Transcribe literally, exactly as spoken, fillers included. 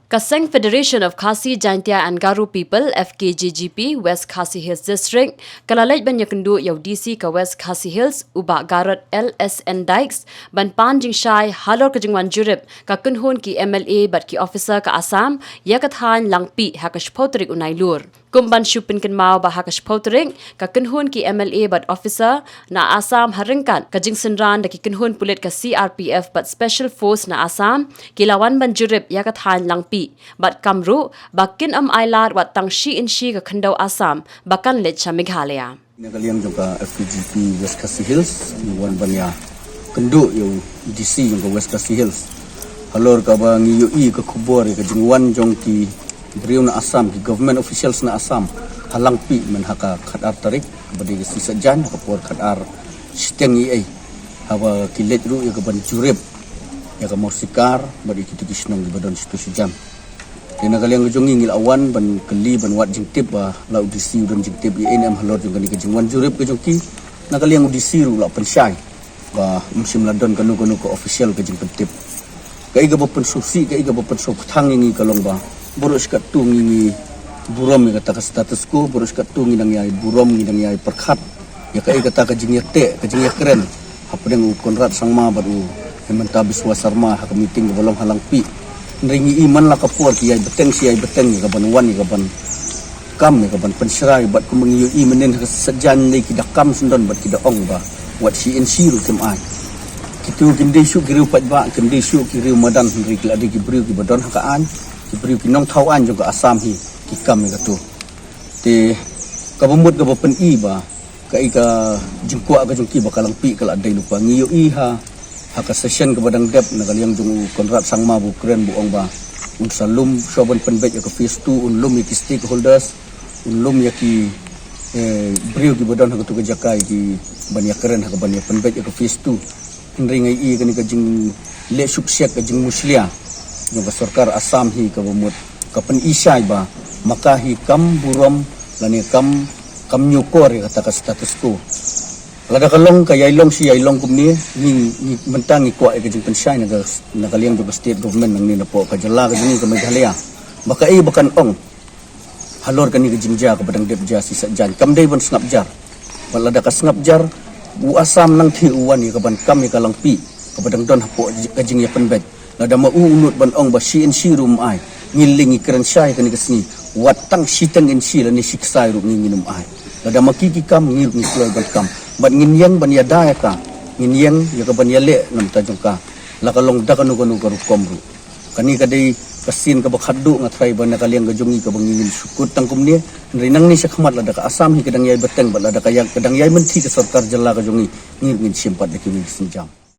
Ka Seng Federation of Khasi Jaintia and Garo People, F K J G P, West Khasi Hills District, ka la leit ban ïakynduh ïa u D C ka West Khasi Hills, u Bah Garod L S N Dykes, ban pan jingshai halor ka jingwan jurip ka kynhun ki M L A bad ki officer ka Assam ïa ka thaiñ Langpih ha ka shiphew tarik u Nailur. Kum ban shu pynkynmaw ba ha ka shiphew tarik, ka kynhun ki M L A bad officer na Assam ha ryngkat ka jingsynran da ki kynhun pulit ka C R P F bad Special Force na Assam, ki la wan ban jurip ïa ka thaiñ Langpih, bad kam ruh ba kin ym ailad wat tang shi inshi ka khyndew Assam ba kan leit sha Meghalaya. Na ka liang jong ka F K J P West Khasi Hills, ngi wan ban ïakynduh ïa u D C jong ka West Khasi Hills halor kaba ngi ïohi ka khubor ïa ka jingwan jong ki briew na Assam, ki government officials na Assam ha Langpih mynha ka khatar tarik, kaba dei ka sngi Saitjaiñ, ha ka por khatar shiteng eiei, haba ki leit ruh ïa ka ban jurip ïa ka Mawsikar bad ïa kito ki shnong kiba don shito shajan. Te na ka liang ka jong ngi, ngi la wan ban kylli, ban wad jingtip ba la u D C u don jingtip ïa ei ne em halor jong kane ka jingwan jurip ka jong ki. Na ka liang u D C ruh u la pynshai ba ym shym la don kano kano ka official ka jingpyntip. Kaei kaba pynsngewsih, kaei kaba pynsngewkthang ïa ngi ka long ba baroh shi katto ngi, ngi burom ïa kata ka status quo, baroh shi katto ngi dang ïai burom, ngi dang ïai pyrkhat ïa kaei kata ka jingïateh, ka jingïakren hapdeng u Conrad Sangma bad u Himanta Biswa Sarma ha ka meeting kaba long ha Langpih. Hynrei ngi i man la ka por ki ïai bteng shi ïai bteng ïa ka ban wan, ïa ka ban kam, ïa ka ban pynshrai, bad kumba ngi ïohi mynnin ha ka Saitjaiñ lei ki da kam syndon bad ki da ong ba wat shi inshi ruh kim ai. Kito kim dei shuh ki riew paidbah, kim dei shuh ki riew madan, hynrei ki la dei ki briew kiba don ha ka aiñ, ki briew ki nongthaw aiñ jong ka Assam hi ki kam ïa kato. Te kaba mut kaba pyni ba kaei ka jingkwah ka jong ki ba ka Langpih ka la dei lypa. Ngi ïohi ha, ha ka session kaba dang dep, na ka liang jong u Conrad Sangma ba u kren, ba u ong ba un sa lum shuwa ban pynbeit ïa ka phase two, un lum ïa ki stakeholders, un lum ïa ki, eh, briew kiba don ha kato ka jaka, ïa ki ban ïakren ha ka ban ïa pynbeit ïa ka phase two. Hynrei nga i kane ka jingleh shukshek, ka jingmushlia jong ka sorkar Assam hi kaba mut ka pyni shai ba ma ka hi kam burom lane kam, kam ñiewkor ïa kata ka status quo. Lada ka long, ka ïai long shi ïai long kumne, ngi, ngi mynta ngi kwah ïa ka jingpynshai na ka, na ka liang jong ka state government nangne napoh ka jylla ka jong ngi ka Meghalaya, ba kaei ba kan ong halor kane ka jingjia kaba dang dep jia shi Saitjaiñ. Kam dei ban sngap jar. Bad lada ka sngap jar, u Assam nangthie u wan ïa ka ban kam ïa ka Langpih kaba dang don hapoh ka jingïapynbeit. Lada ma u u nud ban ong ba shi inshi ruh um ai, ngi lei ngi kren shai kane ka sngi, wat tang shiteng inshi lane shi ksai ruh ngi ngin ym ai. Lada ma ki ki kam, ngi ruh ngi kloi ban kam. Bad ngin ïeng ban ïada ïa ka, ngin ïeng ïa ka ban ïaleh na bynta jong ka, la ka long da kano kano ka rukom ruh. Kane ka dei ka sien kaba khatduh, nga tharai ba na ka liang ka jong ngi kaba ngi ngin shu kut tang kumne. Hynrei nangne shakhmat lada ka Assam hi ka dang ïai bteng bad lada ka ïa, ka dang ïai mynthi ka sorkar jylla ka jong ngi, ngi ruh ngin shim pat da kiwei ki sienjam.